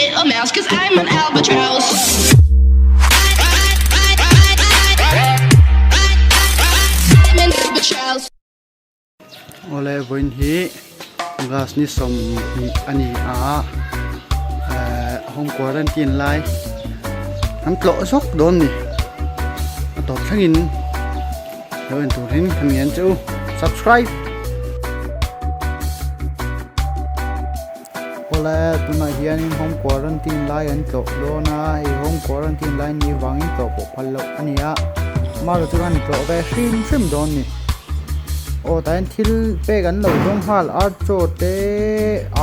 little mouse, cause I'm an albatross. I'm an albatross. Awle vawiin hi August ni 20 a ni a eh home quarantine lai an tlawh zawk dawn ni a tawp thlengin lo en turin ka ngen che u subscribe Awle tunah hianin home quarantine lai an tlawh dawn a hei home quarantine lai ni vangin tlawh pawh phal loh a ni a amaherawhchu chuan an tlawh ve hrim hrim dawn a ni aw tah hian thil pek an lo dawng nghal archaw te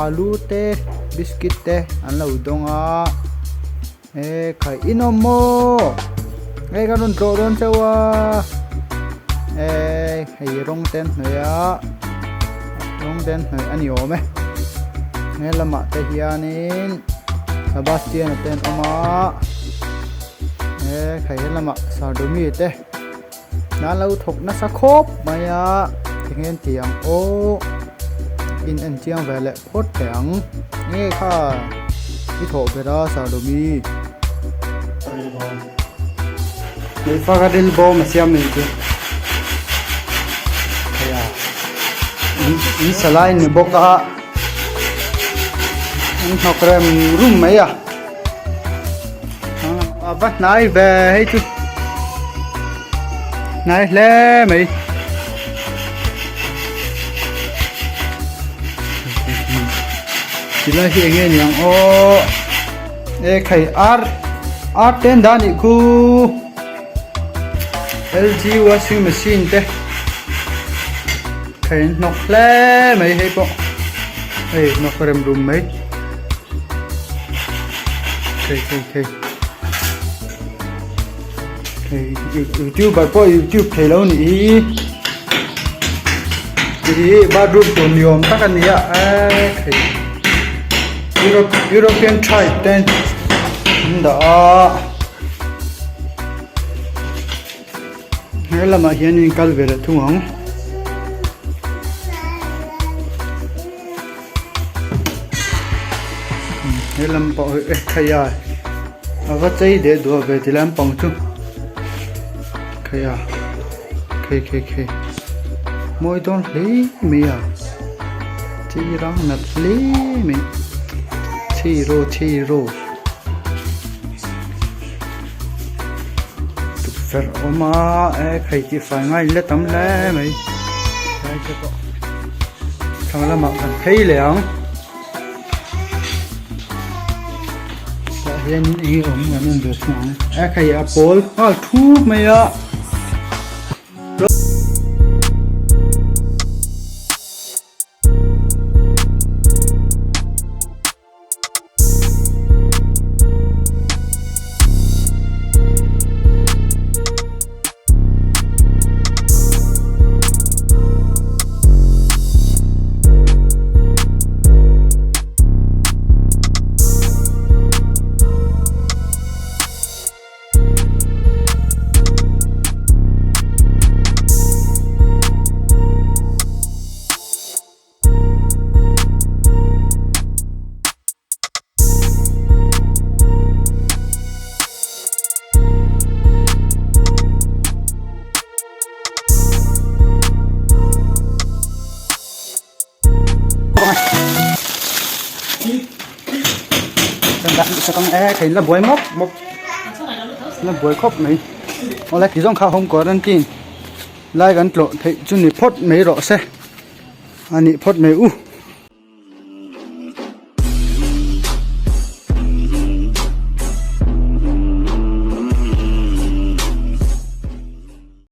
alu te biscuit te an lo dawng a e khai in awm maw hei ka rawn tlawh dawn chauh a e hei rawng te an hnawih a rawng te an hnawih a ni awm e he lamah te hianin Sebastian a te an awm a e khai he lamah Sardumi te an lo thawk nasa khawp mai a eng nge an tih ang aw in en chiang ve leh phawt teh ang nge kha i thawh ber a Sardumi Neihfak a ril bawm a siam mai chu hei a in sa lai ni bawk a an hnawk rem rum mai a a va hnai ve hei chu hnai hle mai. Tilai hi enge niang aw. E khai ar ar ten da nih khu LG washing machine te khai an hnawk hle mai hei pawh hei hnawk rem rum mai khei khei khei hei youtuber pawh youtube thei lo nih hi hi bathroom tur ni awm tak a ni a e khei. Europe European tribe te an dah a he lamah hianin kal ve leh thung ang he lam pawh hi eh khai a a va chei deh duah ve ti lampang chu khai a khei khei khei mawi dawn hle mai a. Chi rang nat hle mai chi ro chi ro tukverh a awm a e khai tih fai ngai la tam hle mai helai te pawh thlang lamah kan phei leh ang tah hian eng awm kan en ve thung ang e khai a pawl nghal thup mai a. Kha in la buai mawp mawp la buai khawp mai awle ti zawng kha home quarantine lai kan tlawh theih chu ni phawt mai rawh se a nih phawt mai u.